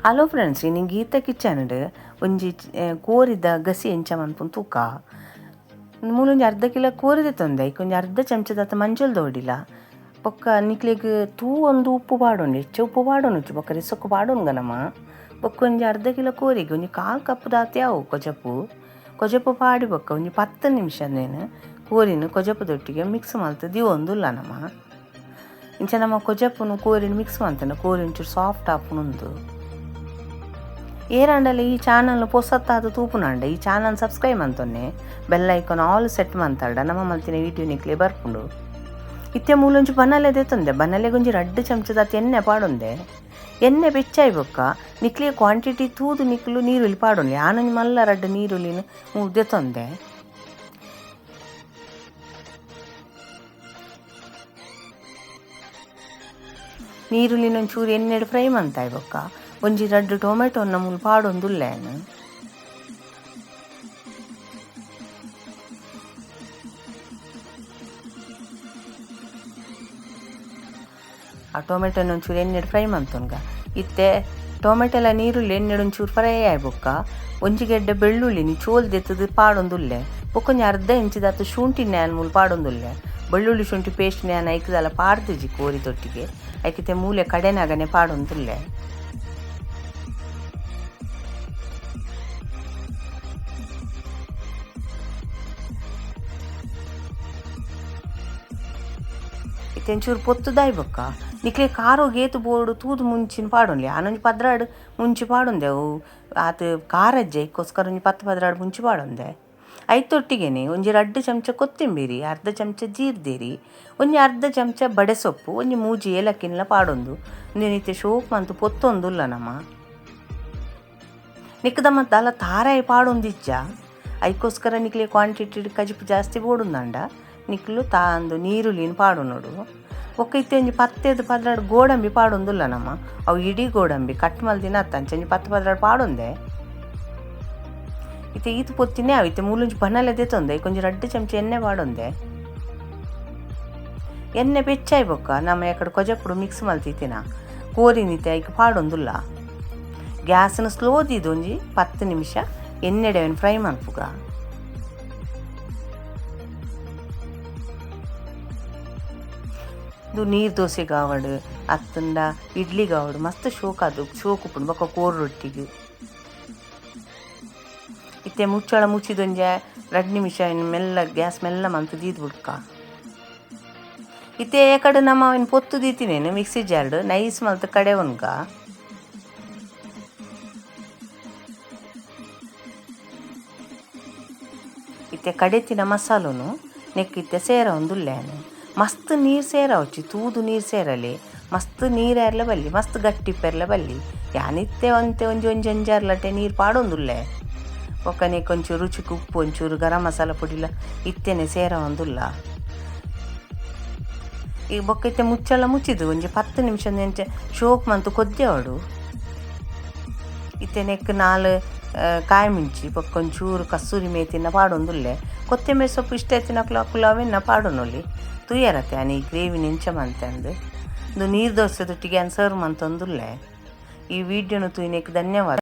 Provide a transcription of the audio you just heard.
Hello friends, ಇನಿ Gita kitchen ಒಂಜಿ ಕೋರಿದ ಗಸಿ ಎಂಚ ಮನ್ಪುನ ತೂಕ. ಮೂಲೊಂಜಿ ಅರ್ಧ ಕಿಲೋ ಕೋರಿದ ತೊಂದೆ, ಐಕ್ ಒಂಜಿ ಅರ್ಧ ಚಮಚದಾತ ಮಂಜಲ್ ದೋಡಿಲ. ಬೊಕ್ಕ ನಿಕ್ಲೆಗ್ ತೂ ಒಂದು ಉಪ್ಪು ಪಾಡೊಂಡು, ಹೆಚ್ಚ ಉಪ್ಪು ಪಾಡೊನುಚ್ಚು, ಬೊಕ್ಕ ರಿಸೊಕ್ಕು ಪಾಡೊನ್ಗ ನಮ. ಬೊಕ್ಕ ಒಂಜಿ ಅರ್ಧ ಕಿಲೋ ಕೋರಿಗೆ ಒಂಜಿ ಕಾಲು ಕಪ್ ದಾತೆ ಅವು ಕೊಜಪು. ಕೊಜಪು ಪಾಡಿ ಬೊಕ್ಕ ಒಂಜಿ 10 ನಿಮಿಷ ನೇನು ಕೋರಿನ ಕೊಜಪುದೊಟ್ಟಿಗೆ ಮಿಕ್ಸ್ ಮಲ್ತ್ ದೀವೊಂದುಲ್ಲ ನಮ. ಇಂಚ ನಮ್ಮ ಕೊಜಪುನು ಕೋರಿನ ಮಿಕ್ಸ್ ಮಲ್ತಂಡ ಕೋರಿ ಒಂಚೂರು ಸಾಫ್ಟ್ ಆಪುನುಂದು. ಏರಾಂಡಲ ಈ ಚಾನಲ್ನ ಪೊಸತ್ತಾದ ತೂಪುನಾಂಡ ಈ ಚಾನಲ್ ಸಬ್ಸ್ಕ್ರೈಬ್ ಮಂತೊನ್ನೆ, bell icon all set ಮಂತಾಡ ನಮ್ಮ ಮಲ್ತಿನ ವೀಡಿಯೋ ನಿಕ್ಲೆ ಬರ್ಪುಂಡು. ಇತ್ತೆ ಮೂಲೊಂಜಿ ಬನಲೆ ದೆತ್ತೊಂದೆ, ಬನಲೆಗೊಂಜಿ 2 ಚಮಚದಾತ್ ಎಣ್ಣೆ ಪಾಡೊಂದೆ. ಎಣ್ಣೆ ಬೆಚ್ಚಾಯಿ ಬೊಕ್ಕ ನಿಕ್ಲೆ ಕ್ವಾಂಟಿಟಿ ತೂದು ನಿಕ್ಲು ನೀರುಳ್ಳಿ ಪಾಡೊನ್ಲಿ. ಆನೊಂಜಿ ಮಲ್ಲ 2 ನೀರುಳ್ಳಿನ ದೆತ್ತೊಂದೆ. ನೀರುಳ್ಳಿನ ಒಂಚೂರು ಎಣ್ಣೆಡ್ ಫ್ರೈ ಮಂತಾಯಿ ಬೊಕ್ಕ ಒಂಜಿ 2 ಟೊಮೆಟೊನ ಮೂಲು ಪಾಡೊಂದುಲ್ಲೇನು. ಆ ಟೊಮೆಟೊನ ಒಂಚೂರು ಎಣ್ಣೆಡ್ ಫ್ರೈ ಮಂತೊನ್ಗ. ಇತ್ತೆ ಟೊಮೆಟೊಲ ನೀರುಳ್ಳಿ ಎಣ್ಣೆಡ್ ಒಂಚೂರು ಫ್ರೈ ಆಯ್ ಬೊಕ್ಕ ಒಂಜಿ ಗೆಡ್ಡೆ ಬೆಳ್ಳುಳ್ಳಿನಿ ಚೋಲ್ ದೆತ್ತದು ಪಾಡೊಂದುಲ್ಲೆ. ಬೊಕ್ಕ ಒಂಜಿ ಅರ್ಧ ಇಂಚಿದಾತ್ ಶುಂಠಿ ನ್ಯಾನ್ ಮೂಲು ಪಾಡೊಂದುಲ್ಲೆ. ಬೆಳ್ಳುಳ್ಳಿ ಶುಂಠಿ ಪೇಸ್ಟ್ ನ್ಯಾನ್ ಐಕ್ದಲ ಪಾಡ್ದಿಜಿ ಕೋರಿ ತೊಟ್ಟಿಗೆ, ಐಕಿತೆ ಮೂಲೆ ಕಡೆನಾಗನೆ ಪಾಡೊಂದುಲ್ಲೆ. ಇತ್ತೆ ಒಂಚೂರು ಪೊತ್ತುದಾಯ್ ಬೊಕ್ಕ ನಿಕ್ಲೆ ಖಾರೋಗ್ ಏತ್ ಬೋಡು ತೂದು ಮುಂಚಿನ ಪಾಡೊನ್ಲಿ. ಆನೊಂಜಿ 12 ಮುಂಚಿ ಪಾಡೊಂದೆ, ಅವು ಆತ್ ಖಾರಜ್ಜೆ ಐಕ್ಕೋಸ್ಕರ ಒಂಜಿ 10 12 ಮುಂಚಿ ಪಾಡೊಂದೆ. ಐತೊಟ್ಟಿಗೆನೆ ಒಂಜಿ 2 ಚಮಚ ಕೊತ್ತಂಬರಿ, ಅರ್ಧ ಚಮಚ ಜೀರ್ದೇರಿ, ಒಂಜಿ ಅರ್ಧ ಚಮಚ ಬಡೆ ಸೊಪ್ಪು, ಒಂಜಿ 3 ಏಲಕ್ಕಿನ್ಲ ಪಾಡೊಂದು. ಉಂದೆನ್ ಇತ್ತೆ ಶೋಕ್ ಮಂತು ಪೊತ್ತೊಂದುಲ್ಲ ನಮ. ನಿಕ್ಕದ ಮತ್ತ ದಾಲ ತಾರಾಯಿ ಪಾಡೊಂದಿಜ್ಜ, ಐಕ್ಕೋಸ್ಕರ ನಿಕ್ಲೆ ಕ್ವಾಂಟಿಟಿ ಕಜಿಪು ಜಾಸ್ತಿ ಬೋಡುಂದಂಡ ನಿಕ್ಲು ತಾಂದು ನೀರುಳ್ಳಿನ ಪಾಡೊನೊಡು. ಬೊಕ್ಕ ಇತ್ತೆ ಒಂಜಿ 10 12 ಗೋಡಂಬಿ ಪಾಡೊಂದುಲ್ಲ ನಮ. ಅವು ಇಡೀ ಗೋಡಂಬಿ ಕಟ್ ಮಲ್ದಿನ ಅತ್ತ ಅಂಚ ಒಂಜಿ 10 12 ಪಾಡೊಂದೆ. ಇತ್ತೆ ಈತ್ ಪೊತ್ತಿನೇ ಅವು. ಇತ್ತೆ ಮೂಲೊಂಜಿ ಬನಲೆ ದೆತ್ತೊಂದೆ, ಐಕ್ ಒಂಜಿ 2 ಚಮಚ ಎಣ್ಣೆ ಪಾಡೊಂದೆ. ಎಣ್ಣೆ ಬೆಚ್ಚಾಯ್ ಬೊಕ್ಕ ನಮ ಎಕಡೆ ಕೊಜಪುಡು ಮಿಕ್ಸ್ ಮಲ್ತಿತ್ತಿನ ಕೋರಿನ ಇತ್ತೆ ಐಕ್ ಪಾಡೊಂದುಲ್ಲ. ಗ್ಯಾಸ್ನ ಸ್ಲೋ ದೀದ್ ಒಂಜಿ 10 ನಿಮಿಷ ಎಣ್ಣೆಡೆ ಅವೆನ್ ಫ್ರೈ ಮನ್ಪುಗ. ಇದು ನೀರು ದೋಸೆಗಾವಡು ಅತ್ತಂಡ ಇಡ್ಲಿಗಾವಡು ಮಸ್ತ್ ಶೋಕ್ ಅದು ಶೋಕ್ ಉಪ್ಪುಂಡು. ಬೊಕ್ಕ ಕೋರು ರೊಟ್ಟಿಗೆ ಇತ್ತೆ ಮುಚ್ಚಳ ಮುಚ್ಚಿದೊಂಜೆ 2 ನಿಮಿಷ ಇನ್ನು ಮೆಲ್ಲ ಗ್ಯಾಸ್ ಮೆಲ್ಲ ಮಂತ್ ದೀದ್ ಬುಡ್ಕ. ಇತ್ತೆ ಏಕಡೆ ನಮ್ಮ ಅವೆನ್ ಪೊತ್ತು ದೀತಿನೇನು mixie jarred nice ಮಲ್ತ್ ಕಡೆ ಉನ್ಗ. ಇತ್ತೆ ಕಡೆತಿನ ಮಸಾಲನು ನೆಕ್ ಇತ್ತೆ ಸೇರ ಒಂದುಲ್ಲೇನು. ಮಸ್ತ್ ನೀರು ಸೇರವಚ್ಚಿ, ತೂದು ನೀರು ಸೇರಲಿ, ಮಸ್ತ್ ನೀರು ಬಲ್ಲಿ, ಮಸ್ತ್ ಗಟ್ಟಿ ಪೆರ್ಲ ಬಲ್ಲಿ. ಯಾನಿತ್ತೆ ಒಂತೆ ಒಂಜಿ ಒಂಜಿ ಒಂಜಾರು ಲಟ್ಟೆ ನೀರು ಪಾಡೊಂದುಲ್ಲೆ. ಬೊಕ್ಕ ಒಂಚೂರು ರುಚಿಗೆ ಉಪ್ಪು, ಒಂಚೂರು ಗರಂ ಮಸಾಲ ಪೊಡಿಲ ಇತ್ತೆನೆ ಸೇರ ಒಂದುಲ್ಲ. ಈಗ ಬೊಕ್ಕ ಇತ್ತೆ ಮುಚ್ಚಳ ಮುಚ್ಚಿದ್ದು ಒಂಜಿ 10 ನಿಮಿಷ ನೆಂಚೆ ಶೋಕ್ ಮಂತು ಕೊದ್ದೆ ಅವಡು. ಇತ್ತೆ ನೆಕ್ 4 ಕಾಯಿ ಮುಂಚಿ ಬೊಕ್ಕ ಒಂಚೂರು ಕಸ್ತೂರಿ ಮೇತಿನ ಪಾಡೊಂದುಲ್ಲೆ. ಕೊತ್ತಂಬರಿ ಸೊಪ್ಪು ಇಷ್ಟ ಐತಿನಕ್ಲು ಅಕುಲು ಅವೆನ್ನ ಪಾಡೊನೊಲಿ. ತುಯ್ಯರತ್ತೆ ಆನಿ ಈ ಗ್ರೇವಿ ನಿಂಚ ಮಂತಂದು. ಇದು ನೀರು ದೋಸೆ ದೊಟ್ಟಿಗೆ ಸರ್ವ್ ಮಂತೊಂದುಲ್ಲೆ. ಈ ವಿಡಿಯೋನು ತೂಯಿನೆಕ್ ಧನ್ಯವಾದ.